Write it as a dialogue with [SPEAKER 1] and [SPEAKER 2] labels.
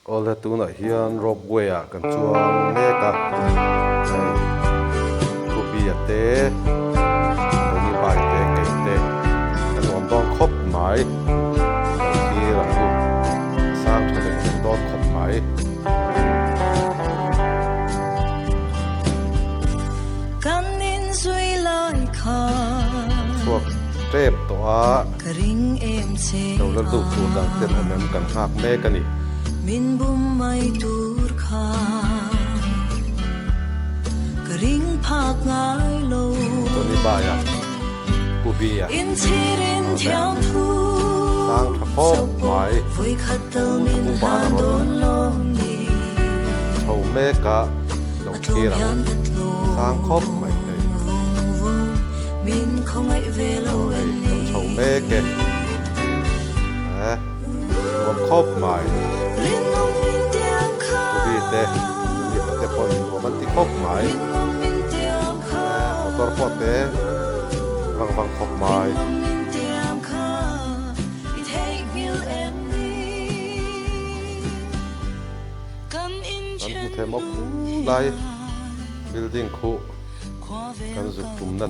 [SPEAKER 1] Awle tunah hian rope way ah kan chuang mek a, hei Ruby a te, Tony Bai te, kei te kan nuam dawn khawp mai, lo thlir ang u, a sang tha veng veng dawn khawp mai. Chhuak tep tawh a. Lo la lut tur dang ten awm em kan nghak mek a ni. Tony Baia, Pu Bia, Sang tha khawp mai, Pu Bana rawn chho mek a, lo thlir ang, sang khawp mai hei. Hei kan chho mek e, eh nuam khawp mai. Pu Bite, mipa te pawhin nuam an ti khawp mai. Eh motor pawh te vang vang khawp mai. Kan hmu thei maw khulai building khuh kan zuk tumna.